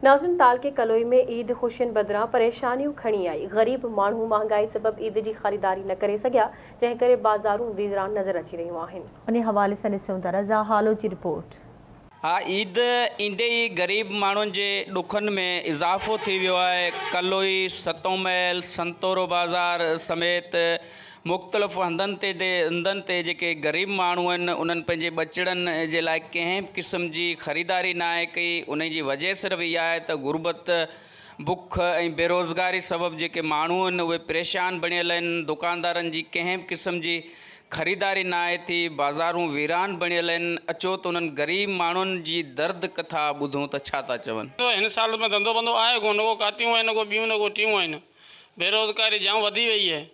ناظرين تعلقي ڪلوئي ۾ عيد خوشين بدران پريشانيون کڻي آئي، غريب ماڻهو مهانگائي سبب عيد جي خريداري نه ڪري سگهيا، جنهن ڪري بازارون ويران نظر اچي رهيون آهن. انهي حوالي سان ڏسون ٿا رضا هالو جي رپورٽ. ها عيد ايندي ئي غريب ماڻهن جي ڏکن ۾ اضافو ٿي ويو آهي، ڪلوئي، ستون ميل، سنتورو بازار سميت مختلف هنڌن تي هنڌن تي جيڪي غريب ماڻهو آهن انهن پنهنجي ٻچڙن جي لاء ڪنهن به قسم جي خريداري ناهي ڪئي انهي جي وجه صرف اها آهي ته غربت بک ۽ بيروزگاري سبب جيڪي ماڻهو آهن اهي پريشان بڻيل آهن دڪاندارن جي ڪنهن به قسم جي خريداري ناهي ٿي بازارون ويران بڻيل آهن اچو ته انهن غريب ماڻهن جي درد ڪٿا ٻڌون ته ڇا ٿا چون. هن سال ۾ ڌنڌو بندو آهي ڪونه، نه ڪو ڪاتيون آهن نه ڪو ٻيون نه ڪو ٽيون آهن، بيروزگاري جام وڌي وئي آهي.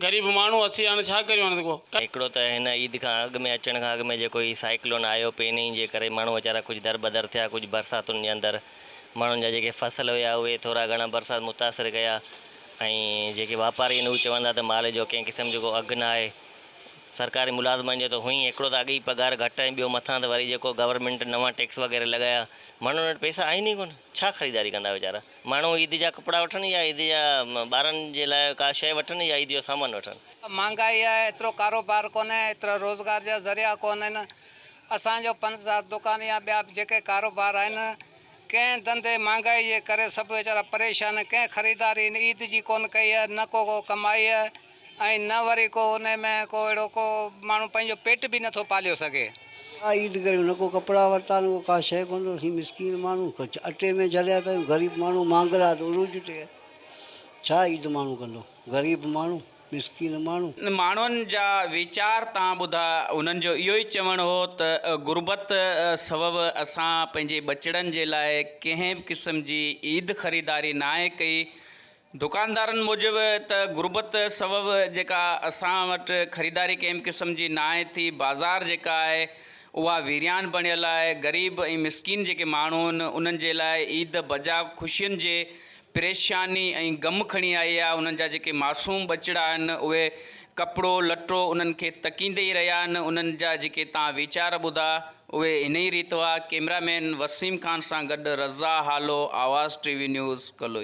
غريب ماڻهو اسين هاڻي ڇا ڪريون هاڻي ڪو. هڪڙو ته هن عيد کان اڳ ۾ اچڻ کان اڳ ۾ جيڪو هي سائيڪلون آيو پئي انهي جي ڪري ماڻهو ويچارا ڪجهه دربدر ٿيا ڪجهه برساتن جي اندر ماڻهن جا جيڪي فصل هيا اهي ٿورا گهڻا برسات متاثر ڪيا ۽ جيڪي واپاري آهن اهي چون ٿا ته مال جو ڪنهن قسم جو ڪو اگهه نه آهي سرڪاري ملازمن جو ته هونئن ئي هڪڙو ته اڳ ئي پگهار گهٽ ۽ ٻيو مٿان ته وري جيڪو گورنمينٽ نوان ٽيڪس وغيره لڳايا ماڻهن وٽ پئسا آهن ئي ڪونه ڇا خريداري ڪندا ويچارا ماڻهو عيد جا ڪپڙا وٺن يا عيد جا ٻارن جي لاء ڪا شيء وٺن يا عيد جو سامان وٺن. مھانگائي آھي ايترو ڪاروبار ڪونھي ايترا روزگار جا ذريعا ڪونھن اسان جو پنسار دڪان يا ٻيا به جيڪي ڪاروبار آھن ڪنھن ڌنڌي مھانگائي جي ڪري سڀ ويچارا پريشان آھن ڪنھن خريداري عيد جي ڪونه ڪئي آھي نه ڪو ڪو ڪمائي آھي ۽ نه وري ڪو انهي ۾ ڪو اهڙو ڪو ماڻهو پنهنجو پيٽ به نٿو پاليو سگهي. ڪا عيد ڪريون نه ڪو ڪپڙا ورتا نه ڪو ڪا شيء ڪونه ته اسين مسڪين ماڻهو اٽي ۾ جهليا پيا آهيون غريب ماڻهو مانگرا ته عروج تي آهي ڇا عيد ماڻهو ڪندو غريب ماڻهو مسڪين ماڻهو. ماڻهن جا ويچار تان ٻڌا انهن جو اهو ئي چوڻ هو ته غربت سبب اسان پنهنجي ٻچڙن جي لاء ڪنهن به قسم جي عيد خريداري ناهي ڪئي دڪاندارن موجب ته غربت سبب جيڪا اسان وٽ خريداري ڪنهن به قسم جي ناهي ٿي، بازار جيڪا آهي اها ويريان بڻيل آهي، غريب ۽ مسڪين جيڪي ماڻهو آهن انهن جي لاء عيد بجا خوشين جي پريشاني ۽ غم کڻي آئي آهي، انهن جا جيڪي معصوم ٻچڙا آهن اهي ڪپڙو لٽو انهن کي تڪيندي ئي رهيا آهن، انهن جا جيڪي تان ويچار ٻڌا اهي انهي ريت هئا، ڪئميرا مين وسيم خان سان گڏ Raza Halo, Awaz T V news, Kaloi.